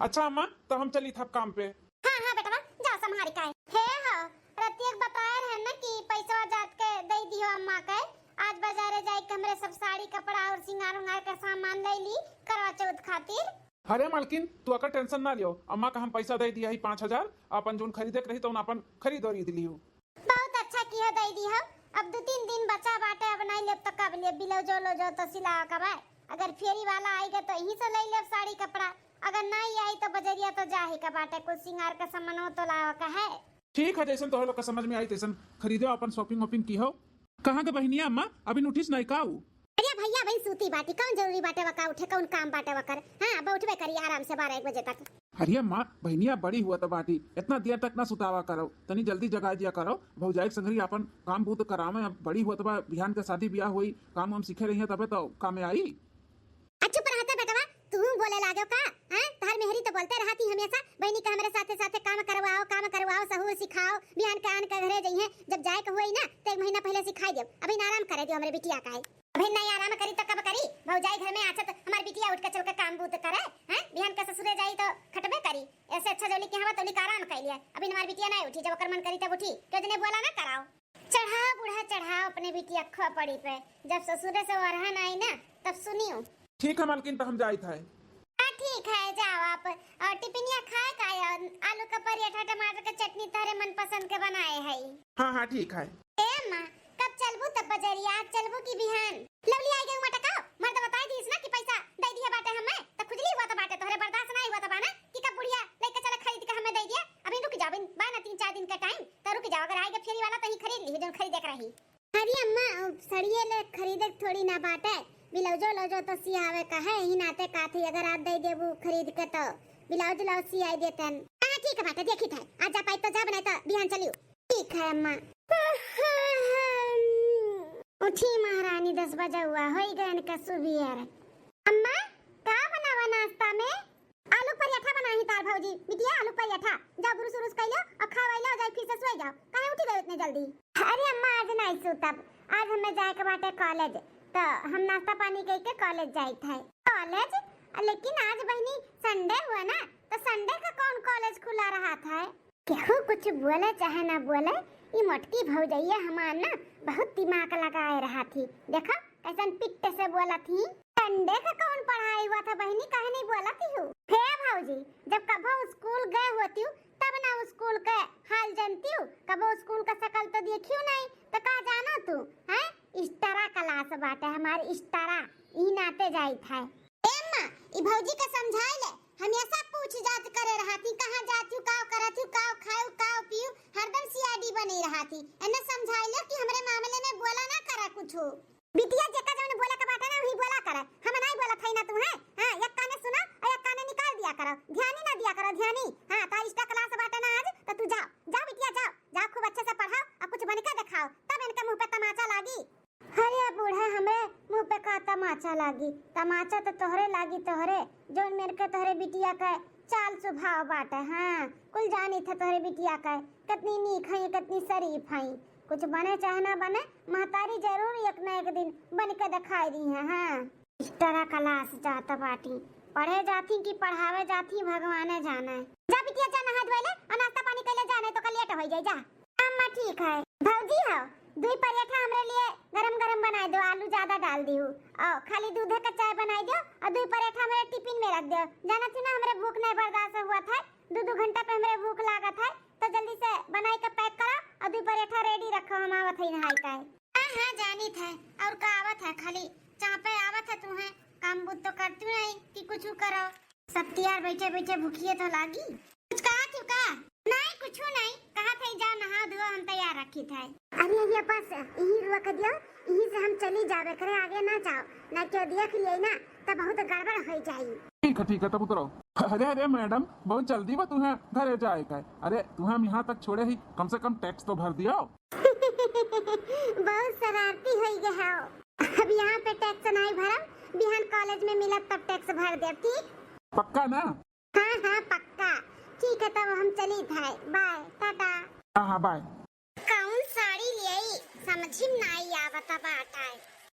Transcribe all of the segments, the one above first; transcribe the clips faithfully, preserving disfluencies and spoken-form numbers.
अच्छा अम्मा, तो हम चली था काम पे। हाँ, हाँ बेटवा, जाओ संभारी काहे। हे हो, रतिया के बताए रहे ना कि पैसवा जात के दे दियो अम्मा के। आज बाजारे जाए के हमरे सब साड़ी कपड़ा और सिंगार उंगार के सामान ले ली करवा चौथ खातिर। अरे मालकिन, तू अकर tension ना लियो, अम्मा का हम पैसा दे दिया ही पाँच हजार, अपन जोन खरीदे के रही तो अपन खरीद और ईद लियो। बहुत अच्छा किहो दे दिहो। अब दू तीन दिन बचा बाटे, अब नहीं लेब तो कब लेब? ब्लाउजो उलाउजो तो सिलावा का बा। अगर फेरी वाला आई गए तो यहीं से ले लेब साड़ी कपड़ा, अगर नहीं आई तो बजरिया तो जाही का बाटे, कुछ सिंगार का सामानो तो लावा का है। ठीक है, जैसन तोहरे लोग का समझ में आई तैसन खरीदो, अपन shopping वॉपिंग किहो। कहाँ के बहिनिया अम्मा, अभी उठिस नहीं का ऊ? अरे भैया, बहिन सूती बाटी, कौन जरूरी बाटे वका उठे, कौन काम बाटे वकर? हाँ, अब उठबे करी आराम से बारह एक बजे तक। अरे अम्मा, बहिनिया बड़ी हुआ तो बाटी, इतना देर तक ना सुतावा करो, तनी जल्दी जगाए दिया करो। भौजाई के संगरी अपन काम बूत करावे, अब बड़ी हुआ तो बा, बिहान के शादी ब्याह होई, काम वाम सीखे रही है तबे तो काम में आई। आ चुप रहते बेटवा, तू बोले लागो का? हैं? तहर मेहरी तो बोलते रहती हमेशा, बहिनी का हमरे साथे साथे काम करवाओ, काम करवाओ, सहू सिखाओ, बिहान के आन के घरे जइहे, जब जाए के होई ना तो एक महीना पहले सिखाई देब। अभी ना आराम करे दियो हमरे बिटिया का है। अभी नहीं आराम करी तो कब करी? भौजाई घर में आछे तो हमार बिटिया उठ के चल के काम बूत करे, हैं? बिहान के ससुरे जाई तो खटबे करी। ऐसे अच्छा जौली के हवा तौली का आराम कर लिया। अभी हमार बिटिया नहीं उठी, जब ओकर मन करी तब उठी, क्यों जने बोला ना कराओ। चढ़ाओ बूढ़ा, चढ़ाओ अपने बिटिया खोपड़ी पे, जब ससुरे से वरहन आई ना तब सुनियो। ठीक है मालकिन, तो हम जाइत है। हाँ ठीक है, जाओ आप। और टिफिनिया खाए का आयो, आलू का पराठा टमाटर के चटनी तहरे मनपसंद के बनाए है। हाँ हाँ ठीक है। ए अम्मा, कब चलबू तब बजरिया, आज चलबू की बिहान? लवली आई गई मटका, मर्द बताई दीस ना कि पैसा दे दिया बाटे हमें, तो खुजली हुआ तो बाटे, तोहरे बर्दाश्त नहीं हुआ तो बाना कि कब बुढ़िया लेके चला खरीद के हमें दे दिया। अभी रुक जाओ, अभी बा ना तीन चार दिन का टाइम, तो रुक जाओ, अगर आएगा फेरी वाला तो ही खरीद ली, जो खरीदे के रही। अरे अम्मा, सड़िए ले खरीदे के थोड़ी ना बाटे, ब्लाउजो उलाउजो तो सियावे का है, यही नाते काथी अगर आज दे देबू खरीद के तो ब्लाउज उलाउज सियाई देतन। हाँ ठीक है बाटे, देखी था आज जा पाई तो जा, बनाई तो बिहान चलियो। ठीक है अम्मा। उठी महारानी, दस बजे हुआ, होई गए इनका सुबियर। अम्मा, का बनावा नाश्ता में? आलू पराठा बनाई तार भौजी। बिटिया, आलू पराठा। जाओ ब्रश उरुस कइलो और खवाइलो, जाई फिर से सोई जाओ। काहे उठी गई इतने जल्दी? अरे अम्मा, आज नहीं सूतब, आज हमें जाए के बाटे कॉलेज, तो हम नाश्ता पानी कइके कॉलेज जाइत है। कॉलेज? लेकिन आज बहिनी संडे हुआ ना, तो संडे का कौन कॉलेज खुला रहत है? केहू कुछ बोले चाहे ना बोले, ई मोटकी भौजैया हमार ना बहुत दिमाग लगाए रहत ही। देखा कैसन पिट्ट से बोलत ही। संडे का कौन पढ़ाई हुआ था बहिनी, काहे नहीं बोलत ही हो? हे भौजी, जब कभो स्कूल गए होती हूँ तब ना स्कूल के हाल जानती हूँ, कभो स्कूल का शकल तो देखी हूँ नहीं, तो का जानो तू, हैं? इस्टरा क्लास बाटे हमार, इस्टरा, ई नाते जाइत है। ए अम्मा, ई भौजी के समझाई ले, हमेशा पूछ जात करे रहती, कहाँ जाती हूँ, का करत हूँ, का खाऊ, का पीऊ, हरदम सीआईडी बनी रहती। एने समझाई ले कि हमरे मामले में बोला ना करा कुछ। बिटिया, जेका जौन बोले के बाटे ना, वही बोला करे। हम नहीं बोलत है ना तू, हैं? हाँ, एक काने सुना और एक काने निकाल दिया करो, ध्यानी ना दिया करो, ध्यानी। हाँ, तो इस्टरा क्लास बाटे ना आज, तो तू जाओ, जाओ बिटिया, जाओ, जाओ, खूब अच्छे से पढ़ाओ और कुछ बन के दिखाओ, तब इनके मुंह पे तमाचा लागी। अरे बूढ़ा, हमरे मुंह पे का तमाचा लागी? तमाचा तो तोहरे लागी, तोहरे, जौन मेर के तोहरे बिटिया का चाल स्वभाव बाटे। हाँ, कुल जानी था तोहरे बिटिया का, कितनी नीक है, कितनी शरीफ है। कुछ बने चाहे ना बने, महतारी जरूर एक ना एक दिन बन के दिखाई दी है। हाँ, इस्टरा क्लास जात बाटी, पढ़े जाती कि पढ़ावे जाती, भगवाने जाने। जा बिटिया, जा नहा धोए ले और नाश्ता पानी कर ले, जा, नहीं तो कल लेट हो जाए, जा। अम्मा ठीक है। भौजी हो, दुई पराठा हमरे लिए गरम गरम बनाई दो, आलू ज्यादा डाल दी हूँ। और खाली दूधे का चाय बनाई दो और दुई पराठा हमरे टिफिन में रख दो। जाना थी ना हमरे भूख नहीं बर्दाश्त हुआ था, दो दो घंटा पे हमरे भूख लागत है, तो जल्दी से बनाई के पैक करो और दुई पराठा रेडी रखो, हम आवत है नहाई का। हाँ हाँ जानी था, और का आवत है, खाली चापे आवत है तुम्हें, काम बुत तो करती नहीं कि कुछ करो। सब तैयार बैठे बैठे भूखिए तो लागी। कुछ कहा थी का? नहीं, कुछ नहीं। कहा थे, जाओ नहा धो, हम तैयार रखी थे। अरे, ये बस यहीं रोक दियो, यहीं से हम चली जावे करे, आगे ना जाओ, ना क्यों देख लिए ना, तब बहुत गड़बड़ हो जाई। ठीक है, ठीक है, तब उतरो। अरे, अरे मैडम, बहुत जल्दी बा तुम्हें घरे जाए का। अरे, तुम्हें हम यहाँ तक छोड़े ही, कम से कम टैक्स तो भर दियो। बहुत शरारती हो गए हो। अब यहाँ पे टैक्स नहीं भरम, बिहान कॉलेज में मिलत तब टैक्स भर देब, ठीक? पक्का ना? हाँ, हाँ, पक्का। ठीक है, तब हम चली थे। बाय, टाटा। हाँ, हाँ, बाय। कौन साड़ी लेई, समझी में नाई आवत बाटे।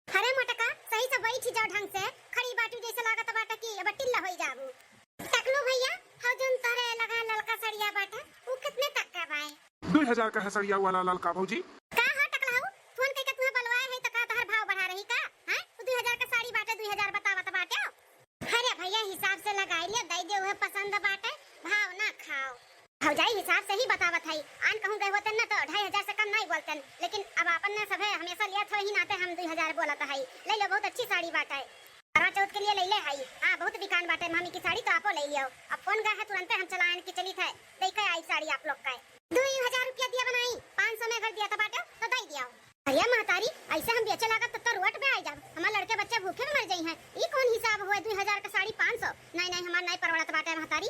अरे मोटका, सही से बैठ जाओ ढंग से, खड़ी बाटू जैसे लागत बाटे कि अब टिल्ला होई जाबू। टकलू भैया, दुई हजार का है सड़िया वाला ललका भौजी। का हो टकलहू, फोन कइके तुहे बलवाए है त का तहर भाव बढ़ा रही का? हैं? उ दुई हजार का साड़ी बाटे, दुई हजार बतावत बाटे। अरे भैया, हिसाब से लगाई ले, दई दे, उहे पसंद बाटे, भाव ना खाओ। भौजाई हिसाब से ही बतावत है, आन कहूँ गए होते न तो ढाई हजार से कम नहीं बोलते, लेकिन अब आपन ने सभे हमेशा लिया थे, वही नाते हम दुई हजार बोलत है। ले लो, बहुत अच्छी साड़ी बाटे, करवा चौथ के लिए ले ले है। हाँ, बहुत बिकान बाटे मामी की साड़ी, तो आपो ले लियो। अब फोन गए है, तुरंते हम चलायन की चली थे, दे के आई साड़ी आप लोग का। दुई हजार रुपया दिया बनाई, पाँच सौ में अगर दिया तो बाटे तो दे दिया। अरे महतारी, ऐसे हम बेचे लागब तब तो रोड पे आ जाब, हमार लड़के बच्चे भूखे में मर जाई हैं। ई कौन हिसाब हुए, दुई हजार का साड़ी पाँच सौ? नहीं नहीं, हमार नहीं परवड़त बाटे महतारी।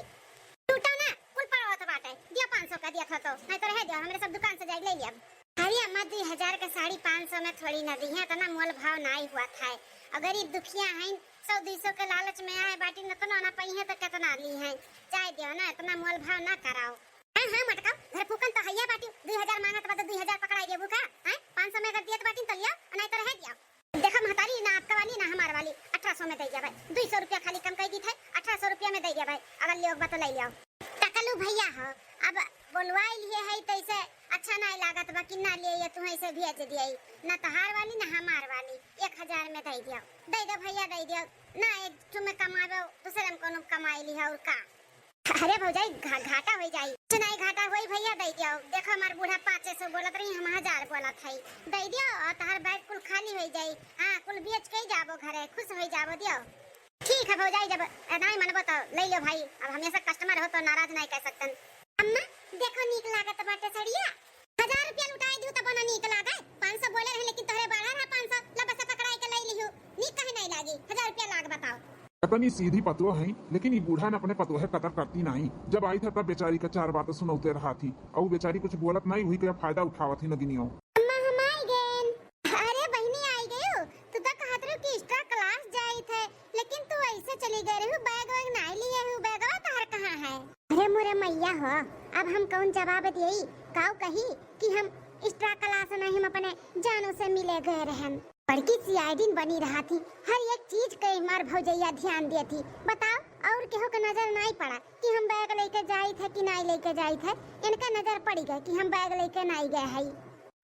टूटा ना, कुल परवड़त बाटे, दिया पाँच सौ का दिया था तो, नहीं तो रहे दिया, हमरे सब दुकान से जाए ले लिया। अरे अम्मा, दुई हजार का साड़ी पाँच सौ में थोड़ी ना दी है, इतना मोल भाव ना ही हुआ था। अगर ये दुखिया हैं, सौ दुई सौ के लालच में आए बाटी, न तो ना पाई है तो कितना ली है, जाए दियो ना, इतना मोल भाव ना कराओ। हाँ, हाँ, मटकाओ, घर फूकन तो हइया बाटी, दुई हजार मांगत बा तो दुई हजार पकड़ाई देबू का? हैं? पाँच सौ में अगर दियत बाटी तो लिया, नहीं तो रहे दिया। देखो महतारी, ना आपका वाली, ना हमार वाली, अठारह सौ में दे जाबे। दुई सौ रुपया खाली कम कई दी थे, अठारह सौ रुपया में दे जाबे, अगर लियो बा तो ले लियो। टकलू भैया हो, अब बोलवाई लिए है तो इसे अच्छा नहीं लागत बा कि ना लिए, ये तू ऐसे भेज दिए, ना तहार वाली, ना हमार वाली, एक हजार में दे दियो, दे दो भैया, दे दियो। ना एक ठो में कमाबे, दूसरे में कोनो कमाई ली है और का। अरे भौजाई, घा-, घाटा होई जाई। कुछ नहीं घाटा होई भैया, दे दियो। देखो हमार बूढ़ा पाँचे सौ बोलत रही, हम हजार बोलत हई। दे दियो और तहार बैग कुल खाली होई जाई। हाँ, कुल बेच के ही जाबो घरे, खुश होई जाबो, दियो। ठीक है भौजाई, जब नहीं मनबो तो ले लियो भाई, अब हमेशा कस्टमर हो तो नाराज नहीं कह सकतन। अम्मा, देखो नीक लागत बाटे सड़िया। हजार रुपया लुटाई दियो तब ना नीक लागे। पाँच सौ बोले रहे लेकिन तोहरे बढ़ा रहा पाँच सौ, ला बस पकड़ाई के ले लियो। नीक कहे नहीं लागी, हजार रुपया लाग बताओ। इतनी सीधी पतोह है, लेकिन ई बूढ़ा न अपने पतोह है कदर करती नहीं। जब आई था तब बेचारी का चार बात सुनौते रहा थी, और बेचारी कुछ बोलत नहीं, वही का फायदा उठावत ही नगिनियो। अम्मा, हम आई गएन। अरे बहिनी, आई गयो। तू तो कहत रहू कि extra class जाई थे, लेकिन तू ऐसे चली गए रहू, बैग वैग नहीं लिए हूँ। बैगवा तहर कहाँ है? अरे मोरे मैया हो, अब हम कौन जवाब देई? काऊ कही कि हम extra class नहीं, हम अपने जानू से मिले गए रहन। बड़की सीआईडी बनी रहा थी, हर एक चीज के हमार भौजैया ध्यान दिए थी। बताओ, और केहू के नजर नहीं पड़ा कि हम बैग लेके जाई थे कि नहीं लेके जाई थे? इनका नजर पड़ी गए कि हम बैग लेके नहीं गए हई।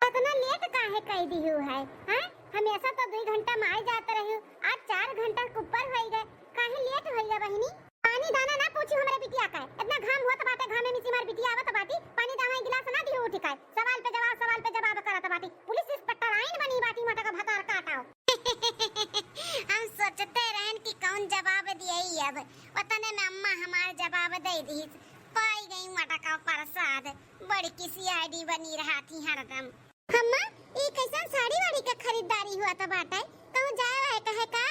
इतना लेट काहे कई दिहू है, हैं? हमेशा तो दुई घंटा में आई जात रही, आज चार घंटा के ऊपर होई गए, काहे लेट होई गए बहिनी? पानी दाना ना पूछू हमरे बिटिया का, इतना घाम होत बाटे, घामे में सिमार बिटिया आवत बाटी, पानी दाना एक गिलास ना दिहू उठी का, सवाल पे जवाब, सवाल पे जवाब करत बाटी। पुलिस इंस्पेक्टर आइन बनी बाटी, मटका भतार काटाओ। हम सोचते रहन कि कौन जवाब दिए अब, वतने में अम्मा हमार जवाब दे दीस। पाई गई मटका प्रसाद, बड़की सीआईडी बनी रहा थी हरदम। अम्मा, ई कैसन साड़ी वाड़ी के खरीदारी हुआ त बाटे? कहूँ जाए वाए कहे का?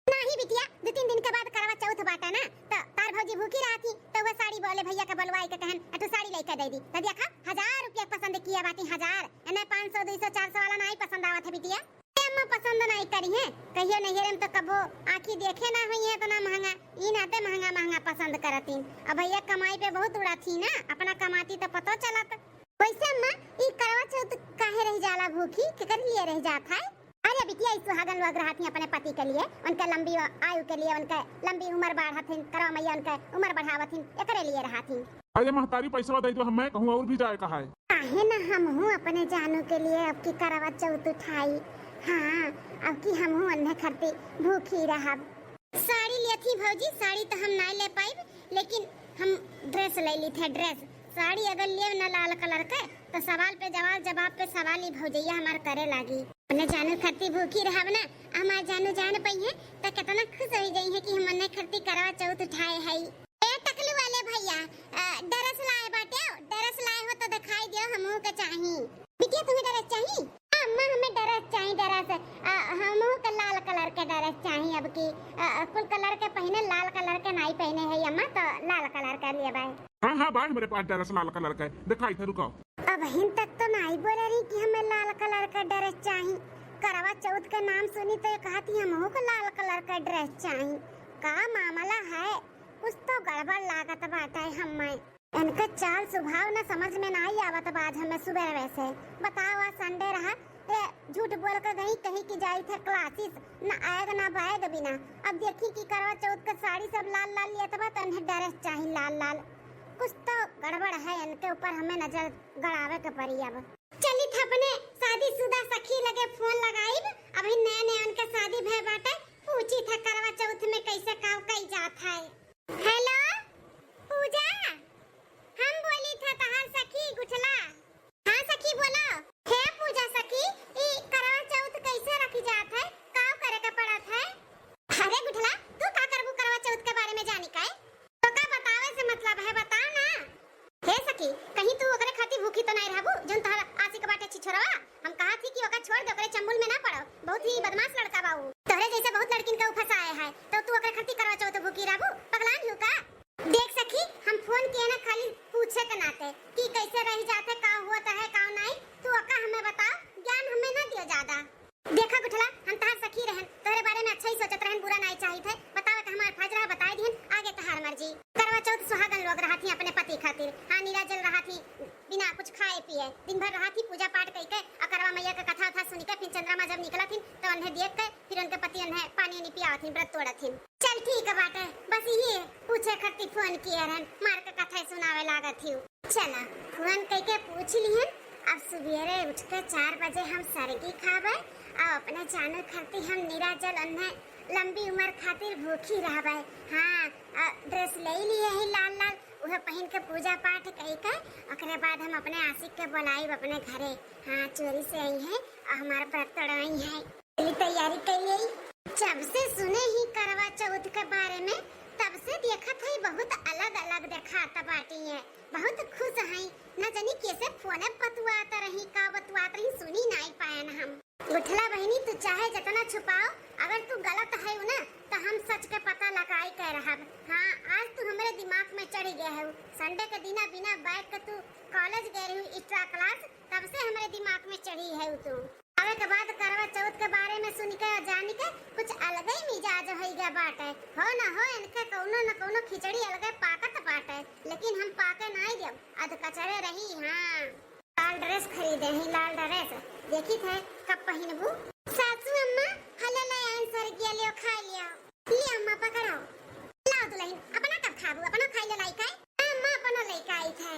नाही बिटिया, दू तीन दिन के बाद करवा चौथ बाटे ना, त तार भौजी भूखी रहा थी, त वह साड़ी बोले भैया के बोलवाई के कहन, अटू साड़ी लेके दे दी। त देखा, हजार रुपया पसंद किया बाटी, हजार। एने पाँच सौ, दुई सौ, चार सौ वाला नाही पसंद आवत है बिटिया। ए अम्मा, पसंद नाही करी है, कहियो नैहरे में तो कबो आँखी देखे ना हुई है इतना महंगा, ई नाते महंगा महंगा पसंद करतीन। अब भैया कमाई पे बहुत उड़ाती ना, अपना कमाती तो पतो चलत। वैसे अम्मा, ई करवा चौथ काहे रह जाला भूखी, केकर लिए रह जात है? अरे बिटिया, ई सुहागन लोग रहत ही अपने पति के लिए, उनके लंबी आयु के लिए, उनके लंबी उम्र बढ़ाथिन, करवा मैया उनके उम्र बढ़ावथिन, एकरे लिए रहत ही। अरे महतारी, पैसवा दे दो, हमें कहूँ और भी जाए का है। काहे ना हमहू अपने जानू के लिए अब की करवा चौथ उठाई। हाँ, अब की हमहू अन्हे खरती भूखी रहब। साड़ी लेथी भौजी, साड़ी तो हम ना ले पाइब, लेकिन हम ड्रेस ले ली थे, ड्रेस। साड़ी अगर लेव ना लाल कलर के, तो सवाल पे जवाब, जवाब पे सवाल ही भौजैया हमार करे लागी। अपने जानू खरती भूखी रहब ना, हमार जानू जान पई है, तो कितना खुश हो जाई है कि हम अन्हे खरती करवा चौथ उठाए हई। ए टकलू वाले भैया, अ, ड्रेस लाए बाटे, ड्रेस लाए हो तो दिखाई दियो, हमहू के चाही। बिटिया, तुम्हें ड्रेस चाही? हाँ, अम्मा, हमें ड्रेस चाही, ड्रेस। अ, हमहू के लाल कलर के ड्रेस चाही अब की। अ, कुल कलर के पहिने, लाल कलर के नाई पहिने है अम्मा, तो लाल कलर के लिए बाय। हाँ, हाँ, बाय, हमरे पास ड्रेस लाल कलर के, दिखाई थे, रुको। अबहिन तक तो नाई बोले रही कि हमें लाल कलर का ड्रेस चाही। करवा चौथ के नाम सुनी तो ये कहती, हमहू को लाल कलर का ड्रेस चाही। का मामला है? कुछ तो गड़बड़ लागत बाटे हमें। इनका चाल स्वभाव ना समझ में नाई आवत बा आज हमें सुबह से। बताओ, आज संडे रहा, ये झूठ बोल के गई, कही कि जाई थे क्लासेस, ना आएग ना बाएग बिना। अब देखी कि करवा चौथ के साड़ी सब लाल लाल लियत बा, तो इन्हें ड्रेस चाही लाल लाल। कुछ तो गड़बड़ है, इनके ऊपर हमें नजर गड़ावे के पड़ी अब। चली थ अपने शादीशुदा सखी लगे फोन लगाइब, अभी नया नया उनके शादी भय बाटे, पूछी थ करवा चौथ में कैसे काव कई जात है। हेलो पूजा, हम बोली थ तहार सखी गुठला। हाँ सखी बोलो। हे पूजा सखी, ई करवा चौथ कैसे रखी जात है, काव करे के पड़त है? अरे गुठला, तू का करबू करवा चौथ के बारे में जानी काहे? तो का बतावे से मतलब है, बताओ ना। हे सखी, कहीं तू ओकरे खातिर भूखी तो नहीं रहबू, जोन तोहर आशिक बाटे छिछोरवा? हम कहा थी कि ओका छोड़ दे, ओकरे चंगुल में ना पड़ो, बहुत ही बदमाश लड़का बा ऊ। तोहरे जैसे बहुत लड़किन के ऊ फंसाए है, तो तू ओकरे खातिर करवा चौथ भूखी रहबू? पगलान हूँ का? देख सखी, हम फोन किए ना खाली पूछे के नाते कि कैसे रही जाते, का हुआ है, का नहीं, तू ओका हमें बताओ, ज्ञान हमें ना दियो ज्यादा। देखा गुठला, हम तहार सखी रहन, तोहरे बारे में अच्छा ही सोचत रहन, बुरा नाई चाहित है। बतावे का हमार फर्ज रहा, बताए दिहन, आगे तहार मर्जी। करवा चौथ सुहागन लोग रहत ही अपने पति खातिर, हाँ, निराजल रहत ही, बिना कुछ खाए पिए, दिन भर रहत ही पूजा पाठ कई के, और करवा मैया के कथा उथा सुन के, फिर चंद्रमा जब निकलत ही, तो उन्हें देख के, फिर उनके पति उन्हें पानी उनी पियावत ही, व्रत तोड़त ही। चल ठीक बाटे, बस ये पूछे खातिर फोन किए रहन, मार के कथा सुनावे लागत ही। चला, फोन कइके पूछ लिहन। अब सुबेरे उठ के चार बजे हम सरगी खाबे, और अपने जानू खातिर हम निराजल उन्हें लंबी उम्र खातिर भूखी रहबे। हाँ, अ, ड्रेस ले लिए ही लाल लाल, उहे पहिन के पूजा पाठ कइके, ओकरे बाद हम अपने आशिक के बुलाइब अपने घरे। हाँ, चोरी से आई है और हमारा व्रत तोड़वाई है। चली तैयारी कर ली। जब से सुने ही करवा चौथ के बारे में, तब से देखत है बहुत अलग अलग देखात बाटी है, बहुत खुश है। ना जानी कैसे फोने बतुआत रही, का बतुआत रही, सुनी नाई पायन हम। गुठला बहिनी, तू चाहे जितना छुपाओ, अगर तू गलत है ना, तो हम सच के पता लगाई के रहब। हाँ, आज तू हमरे दिमाग में चढ़ गया है। संडे के दिना बिना बैग के तू कॉलेज गए रही, एक्स्ट्रा क्लास, तब से हमरे दिमाग में चढ़ी है तू। आवे के बाद करवा चौथ के बारे में सुन के और जान के कुछ अलग ही मिजाज होई गया बाटे। हो ना हो, इनके कौनो न कौनो खिचड़ी अलगे पाकत बाटे, लेकिन हम पाके नाई देब, अध कचरे रही। हाँ, लाल ड्रेस खरीदे ही, लाल ड्रेस। देखी थे कब पहिनबू। सासू अम्मा, हले ले आइन सरगिया, लियो खा लियो। ले अम्मा पकड़ो। लाओ दुल्हन, अपना कब खाबू? अपनो खाई ले लाई काई? अम्मा अपनो लेके आई थे।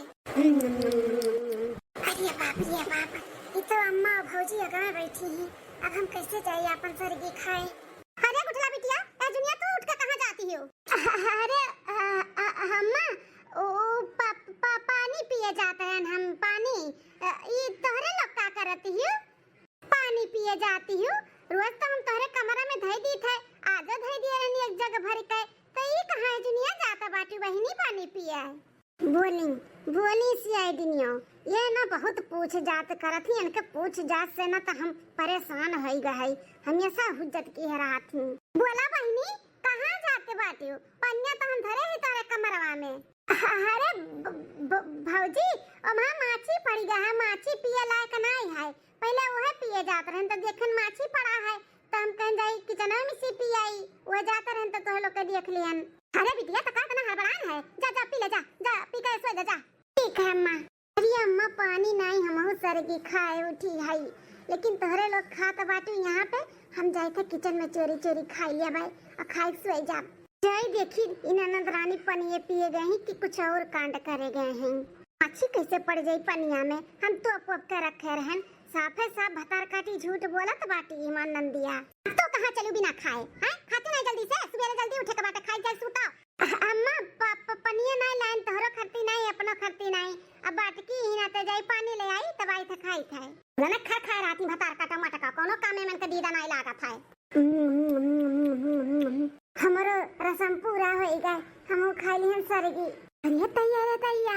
अरे बाप रे बाप, ये तो अम्मा और भौजी अगवा बैठी ही। अब हम कैसे जाई अपन सरगी खाए? अरे गुठला बिटिया, ए जुनिया, तू उठ के कहाँ जाती हो? अरे अ, अ, अम्मा, ओ, ओ, पा, पा, पानी पिए जाते हैं हम, पानी। अ, ये तोहरे लोग का करती हो? पानी पिए जाती हूँ। रोज तो हम तोहरे कमरा में धई दी थे, आजो धई दिए रहनी एक जग भर के। तो ई कहाँ है जुनिया जाता बाटी बहिनी पानी पिए? बोली, बोली सियाई दिनियो, ये ना बहुत पूछ जात करत ही, इनके पूछ जात से ना तो हम परेशान होई गए हई, हमेशा हुज्जत की है रात ही। बोला बहिनी, कहाँ जाते बाटी हो? पनिया तो हम धरे ही तोहरे कमरवा में। अरे ब-, ब-, भौजी, ओमा माछी पड़ी गया है, माछी पिए लायक नाई है। पहले उहे पिए जात रहन तो देखन माछी पड़ा है, तो हम कहन जाई किचनवा में से पी आई, उहे जात रहन तो तोहे लोग के देख लियन। अरे बिटिया, तो का इतना हड़बड़ान है? जा, जा, पी ले, जा, जा, पी के सो जा, जा। ठीक है अम्मा। अरे अम्मा, पानी नाई, हमहू सरगी खाए उठी हई, लेकिन तोहरे लोग खात बाटू यहाँ पे, हम जाए थे किचन में चोरी चोरी खाई लिया भाई, और खाए सोए जा। जाई देखी, इ ननद रानी पनिये पिए गए हैं कि कुछ और कांड करे गए हैं। माछी कैसे पड़ जाई पनिया में? हम तो अप अप के रखे रहन। साफे साफ भतार काटी झूठ बोलत बाटी ईमान नंदिया। अब तो कहाँ चलू बिना खाए, हैं? खाती नहीं जल्दी से, सुबेरे जल्दी उठे के बाटे, खाई जाए सूता। अम्मा, प-, प-, पनिये नहीं लाइन, तोहरो खरती नहीं, अपनो खरती नहीं। अब बाटकी ही ना ते जाई पानी ले आई, तब आई थे खाई थे। ना खा खाए राती भतार काटा मटका, कोनो कामे मन के दीदा नहीं लागत है। हमरो रसम पूरा होई गए, हमहू खाई लिहन सरगी। अरे तैया रे तैया,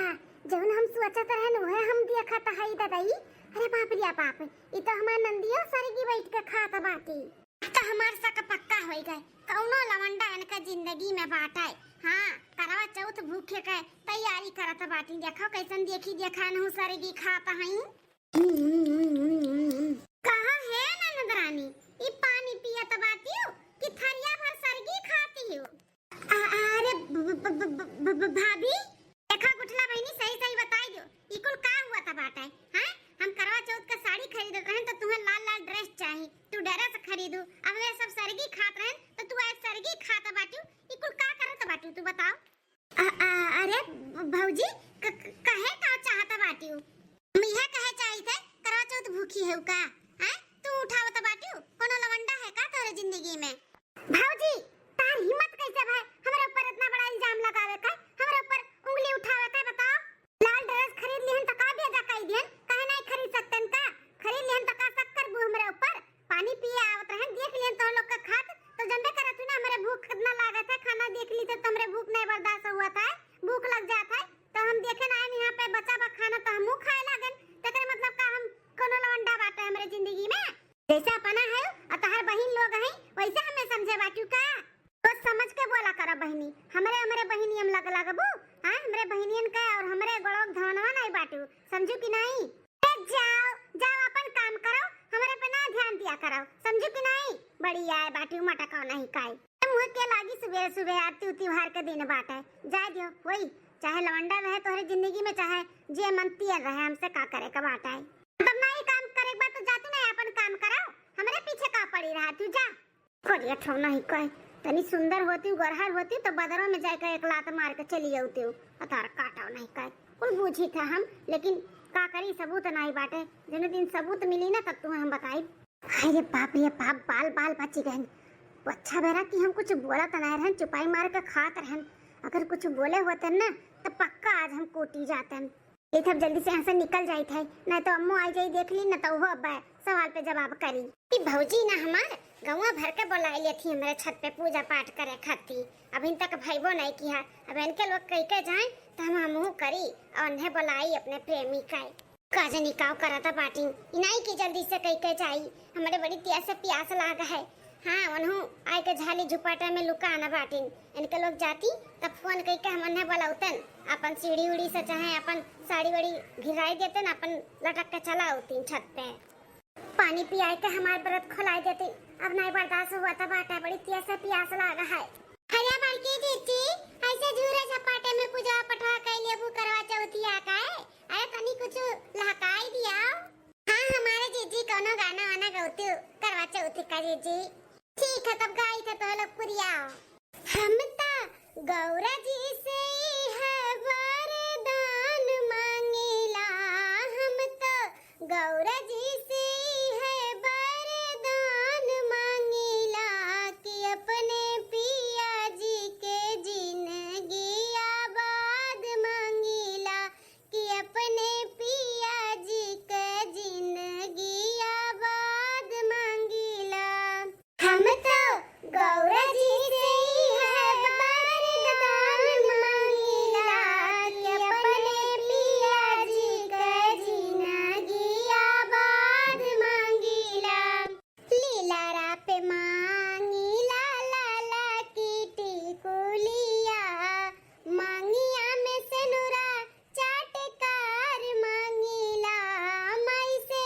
जौन हम सोचत रहन उहे हम देखत हई ददई। अरे बाप रे बाप, ई तो हमार नंदियो सरगी बैठ के खात बाटी। तो हमार शक पक्का होई गए, कौनो लवंडा इनका जिंदगी में बाटे। हाँ, करवा चौथ भूखे के तैयारी करत बाटी। देखो कैसन देखी देखा नहु सरगी खात हई। कहा हे ननद रानी, ई पानी पियत बाटियो कि थरिया भर सरगी खाती हो? आ, अरे ब-, ब-, भाभी, देखा गुठला बहिनी, सही सही बताई दो, ई कुल का हुआ था बाटे, हैं? हम करवा चौथ का साड़ी खरीदत रहन तो तुम्हें लाल लाल ड्रेस चाही, तू ड्रेस खरीदू, अब वे सब सरगी खात रहन तो तू आज सरगी खात बाटू, ई कुल का करत बाटू तू बताओ? आ, आ, अरे भ-, जी, क-, क-, कहे का चाहत बाटिउ? हम इहे कहे चाहित है, करवा चौथ भूखी है का? हैं? तू उठावत बाटिउ? कोनो लवंडा है का तोरे जिंदगी में? भौजी, तार हिम्मत कैसे भय हमरे ऊपर इतना बड़ा इल्जाम लगावे का, हमरे ऊपर उंगली उठावे का, बताओ? लाल ड्रेस खरीद लिहन त का बेजा कई दिहन? काहे नहीं खरीद सकतन का? खरीद लिहन त का शक करबू हमरे ऊपर? पानी पिए आवत रहन, देख लिहन तोह लोग का खात, तो जनबे करत हूँ ना हमरे भूख कितना लागत है। खाना देख ली तो हमरे भूख नहीं बर्दाश्त हुआ था, भूख लग जात है, तो हम देखे ना आए यहाँ पे बचा बा खाना तो हमहू खाए लागन। तेकर मतलब का हम कोनो लवंडा बाटे हमरे जिंदगी में? जैसे अपना है और तहार बहिन लोग हैं, वैसे हमें समझे बाटू का? सोच समझ के बोला करा बहिनी, हमरे, हमरे बहिनियन लग लगबू, हाँ, हमरे बहिनियन के और हमरे गोड़ों के धनवा नहीं बाटू, समझू कि नहीं? ए, जाओ, जाओ अपन काम करो, हमरे पे ना ध्यान दिया करो, समझू कि नहीं? बड़ी आए बाटू मटकाओ नहीं काई। ए, मुँह के लागी सुबह सुबह आरती उती उहार के दिन बाटे, जाए दियो, वही चाहे लवंडा रहे तोहरे जिंदगी में, चाहे जे मन पियल रहे, हमसे का करे का बाटे। तब ना ये काम करे के बाद तो जा तू नहीं अपन काम करो, हमरे पीछे का पड़ी रहा तू, जा। करिया ठौना ही कहे, तनी सुंदर होती, गोरहर होती तो बदरों में जाके एक लात मार के चली जाती। अतार काटाओ नहीं कहे, कुल बूझी था हम, लेकिन का करी, सबूत नहीं बाटे। जने दिन सबूत मिली ना तब तुम्हें हम बताई। हाय रे बाप रे बाप, बाल बाल बची गहन। वो अच्छा बेरा कि हम कुछ बोला तो नहीं रहन, चुपाई मार के खात रहन। अगर कुछ बोले होते ना तो पक्का आज हम कूटी जातन। ये सब जल्दी से यहाँ से निकल जाइत है, नहीं तो अम्मो आ जाई, देख ली ना तो वो अब सवाल पे जवाब करी। ई भौजी ना हमार गौवा भर के बुलाए लेत ही हमरे छत पे पूजा पाठ करे खाती। अभी तक भइबो नहीं किहा। अब इनके लोग कह के जाए तो हम हमहू करी और उन्हें बुलाई अपने प्रेमी का। का जनी काव करता बाटिन, ई नाई की जल्दी से कह के जाई, हमरे बड़ी तेज से प्यास लाग है। हाँ, उन्हों आए के झाली झुपाटा में लुका आना बाटिन। इनके लोग जाती तब फोन कह के हम उन्हें बुलाउतन, अपन सीढ़ी उड़ी से चाहे अपन साड़ी वाड़ी घिराई देतन, अपन लटक के चला उतीन छत पे। पानी पियाए के हमार व्रत खोलाई देती, अब नाई बर्दाश्त हुआ था बाटा, बड़ी तेज से प्यास लाग है। अरे बड़की जीजी, ऐसे झूरे झपाटे में पूजा पठवा कई लेबू करवा चौथिया का है? अरे तनी कुछ लहकाई दियाओ। हाँ, हमारे जीजी कौनो गाना वाना गौती करवा चौथी का जीजी। ठीक है, तब गाई थे तो लोग पुरियाओ। हम ता गौरा जी से है वरदान मांगीला, हम ता गौरा जी से है वरदान मांगीला कि अपने पिया जी के जिंदगी आबाद मांगीला, कि अपने पिया जी के जिंदगी आबाद मांगीला। हम तो गौरा जी से है वरदान मांगीला कि अपने पिया जी के जिंदगी आबाद मांगीला। लीलारा पे मांगीला लाला की टिकुलिया, मांगिया में सेनुरा चटकार मांगीला, माई से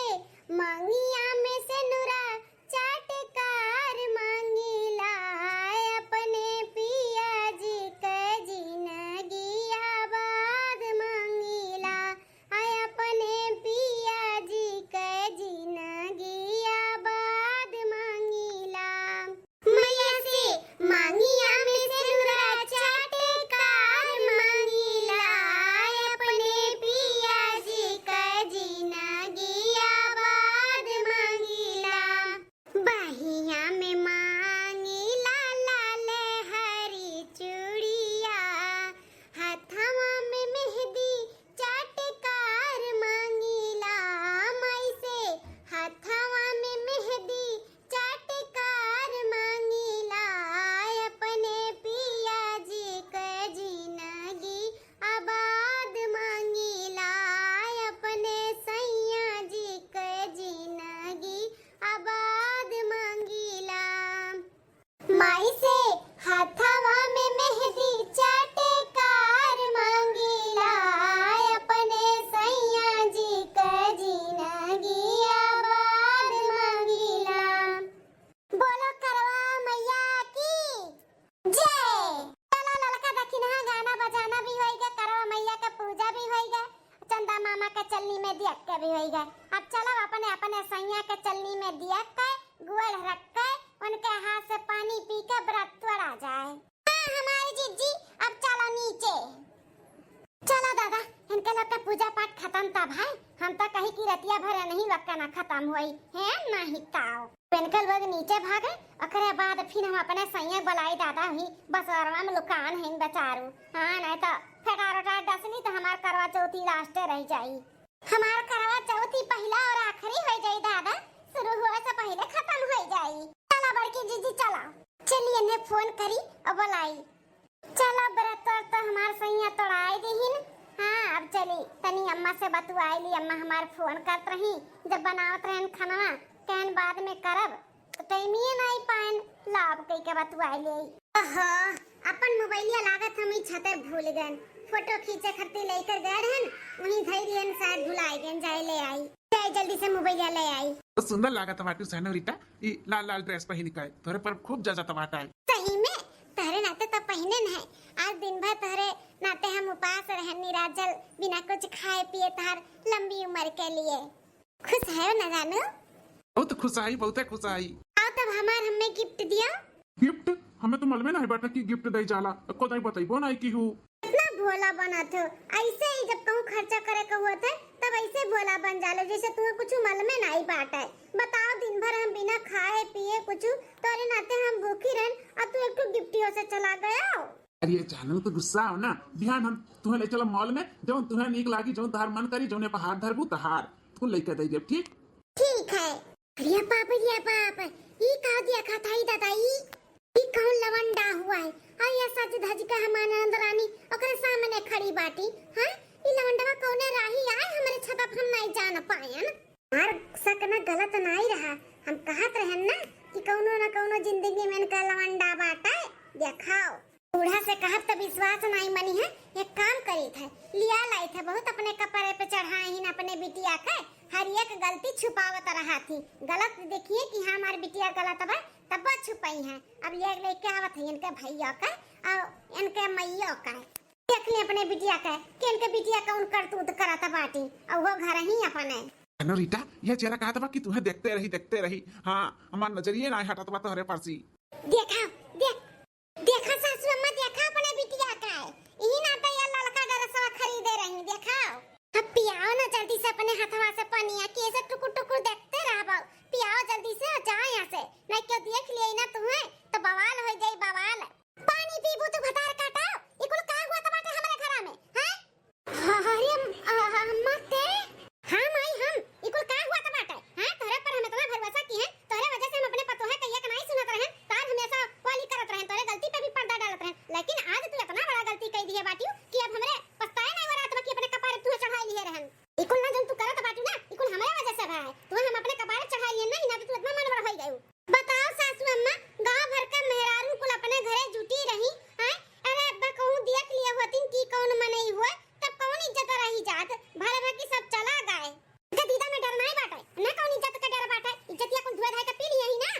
मांगिया में सेनुरा चटकार मांगीला, अपने पिया जी के जिंदगी आबाद मांगीला, आय अपने पिया जी के जिंदगी आबाद मांगीला। मैया से मांगिया में सेनुरा चटकार मांगीला, आय अपने पिया जी के जिंदगी आबाद मांगीला। बहिया में मांगीला लाल हरी चूड़िया, हथवा में मेहंदी चटकार मांगीला, माई से हथवा में मेहंदी चटकार मांगीला, अपने पिया जी के जिंदगी आबाद मांगीला, अपने सैया जी के जिंदगी आबाद मांगीला। माई से हथवा में मेहंदी चटकार मांगीला, अपने सैया जी के जिंदगी आबाद मांगीला। बोलो करवा मैया की जय। चलो ललका दखिनहा गाना बजाना भी होइगा, करवा मैया का पूजा भी होइगा, चंदा मामा के चलनी में दियक के भी होइगा। अब चलो अपने अपने सैया के चलनी में दियक के, गुड़ रख के, उनके हाथ से पानी पी के व्रत तोड़ा जाए। हाँ हमारी जिज्जी, अब चलो नीचे। चलो तो पूजा पाठ खतम तब है, हम तो कही कि रतिया भर नहीं लक्का ना खतम होई, है नहीं ताओ। पेनकल लोग नीचे भागे, ओकरे बाद फिर हम अपने सैया बुलाई दादा ही बसरवा में लुकान है बेचारू। हाँ, नहीं तो फेटार उटार डसनी तो हमार करवा चौथी लास्टे रह जाई। हमार करवा चौथी पहला और आखिरी हो जाई दादा, शुरू हुए से पहले खतम हो जाई। चला बड़की जीजी चला, चलिए ने फोन करी और बुलाई। चलो, व्रत तो हमार सैया तोड़ाई दिहिन। हाँ, अब चली, तनी अम्मा से बतुआई ली। अम्मा हमार फोन करत रही, जब बनावत रहन खाना, कहन बाद में करब, तो टाइमिए नहीं पाएन, लाभ कई के बतुआई ली। ओहो, अपन मोबाइलिया लागत हम ई छते भूल गन। फोटो खींचे खातिर लेकर गए रहन, वहीं धई दिहन, शायद भुलाई गन, जाए ले आई। जाए जल्दी से मोबाइलिया ले आई। बहुत सुंदर लागत बाटू सेनोरिटा, ई लाल लाल ड्रेस पहिन के, तोरे पर खूब जचत बाटा। सही में, तोहरे नाते तो पहिने न है। आज दिन भर तोहरे नाते हम उपास रहन, निराजल, बिना कुछ खाए पिए, तोहर लंबी उम्र के लिए। खुश है ना जानू? बहुत खुश आई, बहुत खुश आई। आओ तब हमार हमें गिफ्ट दियो। गिफ्ट? हमें तो मालूमे नहीं बाटे कि गिफ्ट दे जाला, को दे बतैबो नहीं की हूँ। इतना भोला बनत हो, ऐसे ही जब कहूँ खर्चा करे के हुआ थे, तब ऐसे भोला बन जालो, जैसे तुम्हें कुछ मालूमे नहीं बाटे। बताओ, दिन भर हम बिना खाए पिए कुछ, तोरे नाते हम भूखी रहन, और तू एक ठो गिफ्टियों से चला गया। अरे जानू, तो गुस्सा हो ना, बिहान हम तुम्हें ले चलो मॉल में, जौन तुम्हें नीक लागी, जौन तहार मन करी, जौने पर हाथ धरबू तहार, तू लेके दे देब, ठीक? ठीक है। अरे बाप रे बाप, ई का देखा था ई दादा, ई ई कौन लवंडा हुआ है? और ये सज धज के हमार ननद रानी ओकरे सामने खड़ी बाटी, हाँ? ई लवंडवा कौने राही आए हमरे छत पर, हम नहीं जान पायन। हमार शक ना गलत नहीं रहा, हम कहत रहन ना कि कौनो ना कौनो जिंदगी में इनका लवंडा बाटे। देखाओ, बूढ़ा से कहब त विश्वास नहीं मनी है। एक काम करी थे, लिया लाई थे, बहुत अपने कपड़े पे चढ़ाए हिन अपने बिटिया के, हर एक गलती छुपावत रहा थी। गलत देखिए कि हाँ, हमार बिटिया गलत बा, तब छुपाई है। अब ये लेके आवत है इनके भैया का और इनके मैया का। देख ले अपने बिटिया का कि इनके बिटिया का उन करतूत करत बाटी, और वो घर ही अपने। हेलो रीटा, ये चेहरा कहत बा कि तुम्हें देखते रही, देखते रही। हाँ, हमार नजरिए ना हटत बा तोहरे पर से। देखा, देख, देखा सासू अम्मा, देखा अपने बिटिया का है। यही ना तो ये ललका ड्रेसवा खरीदे रही, देखा। अब पियाओ ना जल्दी से अपने हथवा से पनिया, कि ऐसे टुकुर टुकुर देखते रहबो। पियाओ जल्दी से और जाओ यहाँ से, नहीं क्यों देख लिए ना तुम्हें तो बवाल हो जाई, बवाल। पानी पीबू तू भतार काटा, ई कुल का हुआ त बाटे हमरे घरा में, हैं? अरे अ-, अ-, अम्मा ते? हाँ माई हम, ई कुल का हुआ त बाटे, हैं? तोहरे पर हम इतना भरोसा की है, तोहरे वजह से हम अपने पतोहे कहिया के नाई सुनत रहन, तार हमेशा वाली करत रहन, तोहरे गलती पे भी पर्दा डालत रहन, लेकिन आज तू इतना बड़ा गलती कई दिए बाटियो कि अब हमरे पछताए नहीं हो रहा था कि अपने कपारे तुहे चढ़ाई लिए रहन। ई कुल ना जौन तू करत बाटू ना, ई कुल हमरे वजह से भा है। तुहे हम अपने कपारे चढ़ाई लिए ना, ना तो तू इतना मन बड़ा होई गयू। बताओ सासू अम्मा, गांव भर का मेहरारू कुल अपने घरे जुटी रही, हैं? अरे अब कहूँ देख लिए होतिन कि कौन मनई हुए, तब कौन इज्जत रही जात? भले बाकी सब चला गए। इनके दीदा में डर नहीं बाटे, ना कौन इज्जत का डर बाटे, इज्जतिया कुल धुए धाए के पी लिए ही ना।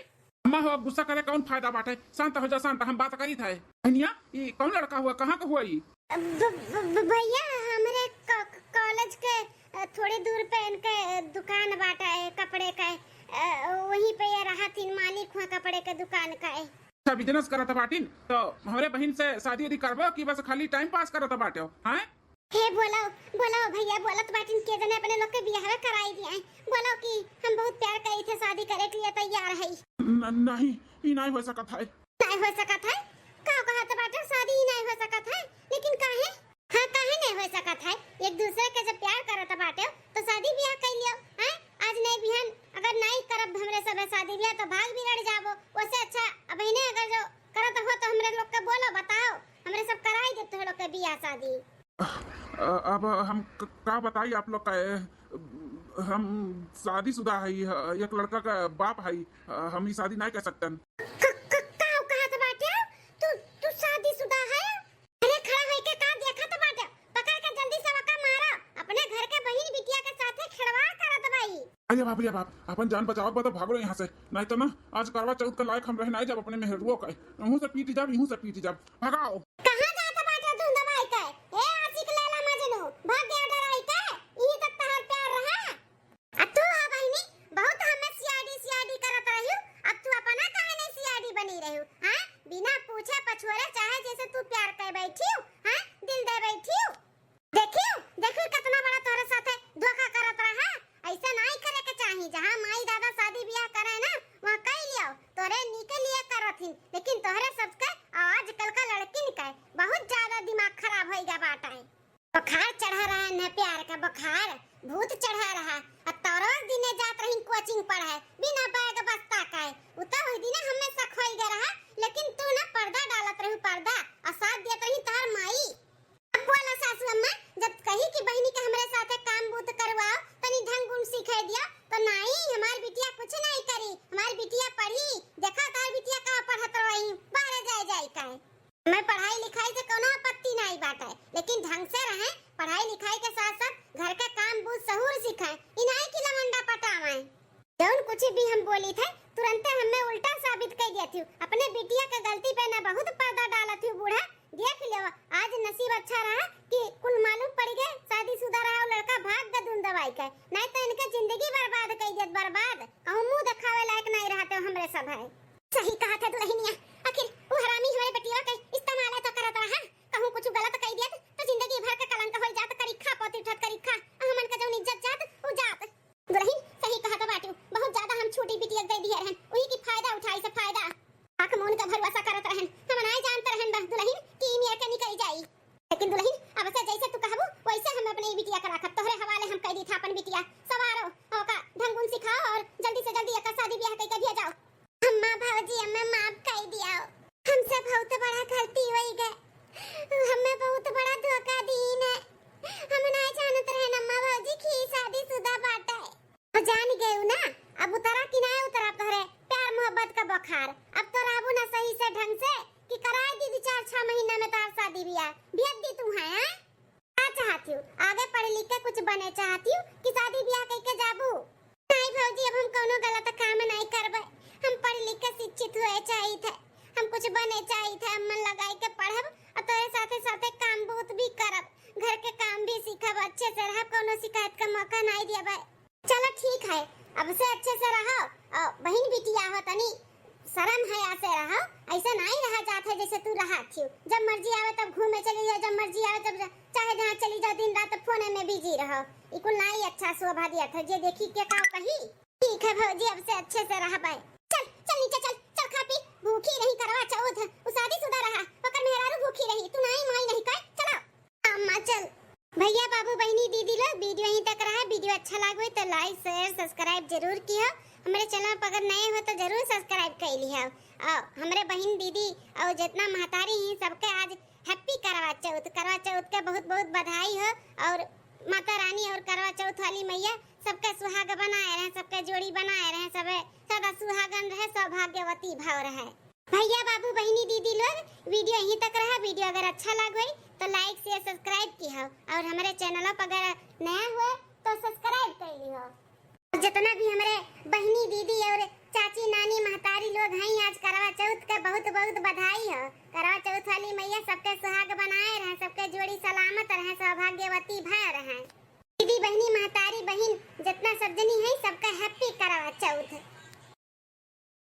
अम्मा हो, अब गुस्सा करे कौन फायदा बाटे? शांत हो जा, शांत, हम बात करी थे। बहनिया, ई कौन लड़का हुआ, कहाँ का हुआ ई? ब-, ब-, ब-, भैया, हमरे क-, क-, कॉलेज के, अ, थोड़ी दूर पे इनके, अ, दुकान बाटा है कपड़े का, अ, वहीं पे ये रहा थीन, मालिक हुआ कपड़े के दुकान का है। अच्छा, बिजनेस करत बाटिन, तो हमरे बहिन से शादी उदी करबो कि बस खाली टाइम पास करत बाटे हो, हैं? हे बोलो, बोलो भैया, बोलत बाटिन के जने अपने लोग के बियाह कराई दिया है। बोलो कि हम बहुत प्यार करी थे, शादी करे के लिए तैयार है। न-, नहीं, ई नहीं हो सकत है। नहीं हो सकत है? का कहत बाटे, शादी ही नहीं हो सकत है? लेकिन काहे? हाँ, काहे नहीं हो सकत है? एक दूसरे के जब प्यार करत बाटे तो शादी ब्याह कर लियो, हैं? आज नहीं बिहान अगर नहीं करब हमरे सब शादी ब्याह तो भाग बिगड़ जाबो। वैसे अच्छा, अब इन्हें अगर जो करत हो तो हमरे लोग के बोलो, बताओ, हमरे सब कराई देते हो लोग के बियाह शादी। अ, अब हम क-, का बताई आप लोग का, ए, हम शादीशुदा है, ह-, एक लड़का का बाप है, अ, हम ई शादी नहीं कर सकतन। क-, क-, का कहत बाटे? तू, तू शादीशुदा है? अरे खड़ा होइके का देखत बाटे? पकड़ के जल्दी से ओका मारा। अपने घर के बहिन बिटिया के साथे खिलवाड़ करत बाई। अरे बाप रे बाप, अपन जान बचावत बा तो भागो यहाँ से, नहीं तो ना आज करवा चौथ के लायक हम रह नहीं जाब अपने मेहरुओ का। यहूँ से पीट जाब, यहूँ से पीट जाब, भगाओ। कहाँ जात बाटे धुंध बाई के? ए आशिक लैला मजनू, भाग गया डराई के? यही तक तहार प्यार रहा? आ तू हो बहिनी, बहुत हमें सीआईडी सीआईडी करत रहियो, अब तू अपना काहे नहीं सीआईडी बनी रहियो, हाँ? बिना पूछे पछोरे चाहे जैसे तू प्यार कर बैठियो, हाँ? दिल दे बैठियो। देखियो, देखियो कितना बुखार चढ़ा रहा है न, प्यार का बुखार, भूत चढ़ा रहा। अब तोरो दिने जात रही कोचिंग पढ़े, बिना बैग बस्ता का है। उ तो वही दिने हमें शक होई गए रहा, लेकिन तू ना पर्दा डालत रहू, पर्दा, और साथ दियत रही तोहर माई। अब बोला सासू अम्मा, जब कही कि बहिनी के हमरे साथे काम बूत करवाओ, तनी ढंग गुण सिखाई दिया, तो नाई, हमार बिटिया कुछ नाई करी, हमार बिटिया पढ़ी। देखा तोहर बिटिया कहाँ पढ़त रही, बाहर जाए जाए का है। हमें पढ़ाई लिखाई से कौनो आपत्ति नाई बाटे, लेकिन ढंग से रहे, पढ़ाई लिखाई के साथ साथ घर के काम बूत सहूर सीखे, ई नाई कि लवंडा पटावे। जौन कुछ भी हम बोली थे, तुरंते हमें उल्टा साबित कर दिया थी। अपने बिटिया के गलती पे ना बहुत पर्दा डाला थी बूढ़ा। देख लियो, आज नसीब अच्छा रहा कि कुल मालूम पड़ गए, शादीशुदा रहा वो लड़का, भाग गए दून दवाई के, नहीं तो इनके जिंदगी बर्बाद कर दियत, बर्बाद। कहूँ मुंह दिखावे लायक नहीं रहते हो हमरे सब है। सही कहा थे दुल्हनिया, आखिर वो हरामी हमारे बेटिया के इस्तेमाल तो करत रहा, कहूँ कुछ गलत कह दियत तो जिंदगी भर के कलंक हो जात, करिखा पोती उठत करिखा, हमन का जौन इज्जत जात, उ जात। दुल्हन, सही कहा तो बाटू, बहुत ज्यादा हम छोटी बिटिया दे दिए रहन, वही की फायदा उठाई से फायदा। आँख मून का भरोसा करत रहन, हम नाय जानत रहन बा दुल्हन कि ई मेर के निकल जाई। लेकिन दुल्हन, अब से जैसे तू कहबू, वैसे हम अपने ई बिटिया के रखब, तोहरे हवाले हम कह दी था अपन बिटिया, सवारो, ओका ढंग गुण सिखाओ और जल्दी से जल्दी एकर शादी ब्याह कइके भेजाओ। अम्मा भौजी, हमें माफ कर दिया, हमसे बहुत बड़ा गलती होई गए, हमें बहुत बड़ा धोखा दीन है, हम नाय जानत रहन अम्मा भौजी कि शादीशुदा बाटे। अब जान गयू ना, अब उतरा कि नाय उतरा तोहरे प्यार मोहब्बत का बुखार। अब तो रहबू ना सही से ढंग से कि कराए दी दू चार छह महीना में तोहार शादी ब्याह, भेज दी तू है, हैं? का चाहती हूँ? आगे पढ़ लिख के कुछ बने चाहती हूँ कि शादी ब्याह कइके जाबू? नहीं भौजी, अब हम कौनो गलत काम नहीं करबे, हम पढ़ लिख के शिक्षित हुए चाहिए थे, हम कुछ बने चाहिए थे, हम मन लगाई के पढ़ब और तोरे साथे साथे काम बूत भी करब, घर के काम भी सीखब, अच्छे से रहब, कौनो शिकायत का मौका नहीं देबे। चलो ठीक है, अब से अच्छे से रहो। और बहिन बिटिया हो, तनी शर्म हया से रहो, ऐसे नहीं रहा जात है जैसे तू रहा थी। जब मर्जी आवे तब घूमे चली जाओ, जब मर्जी आवे तब जा-, चाहे जहाँ चली जाओ, दिन रात फोने में बिजी रहो। ई कुल नाई अच्छा शोभा दिया था, जे देखी के का कही। ठीक है भौजी, अब से अच्छे से रहबे। चल, चल नीचे चल, चल खा पी, भूखी रही करवा चौथ, उ शादीशुदा रहा, ओकर मेहरारू भूखी रही, तू नाई माई नहीं कर, चलो। अम्मा चल। भैया, बाबू, बहिनी, दीदी लोग, वीडियो यहीं तक रहा। वीडियो अच्छा लागो तो like, share, subscribe जरूर किहो। हमरे channel पर अगर नए हो तो जरूर subscribe कर लिहो। और हमरे बहिन, दीदी और जितना महतारी हैं, सबके आज happy करवा चौथ। करवा चौथ के बहुत बहुत बधाई हो। और माता रानी और करवा चौथ वाली मैया सबके सुहाग बनाए रहे, सबके जोड़ी बनाए रहे, सबे सदा सुहागन रहे, सौभाग्यवती भाव रहे। भैया, बाबू, बहिनी, दीदी लोग, वीडियो यहीं तक रहा। वीडियो अगर अच्छा लाग होई तो like, share, subscribe किहो और हमरे channel पर अगर नया हुए तो subscribe कर लिहो। और जितना भी हमरे बहिनी, दीदी और चाची, नानी, महतारी लोग हैं, आज करवा चौथ के बहुत बहुत बधाई हो। करवा चौथ वाली मैया सबके सुहाग बनाए रहे, सबके जोड़ी सलामत रहे, सौभाग्यवती भय रहे। दीदी, बहिनी, महतारी, बहिन, जितना सब जनी है, सबका happy करवा चौथ।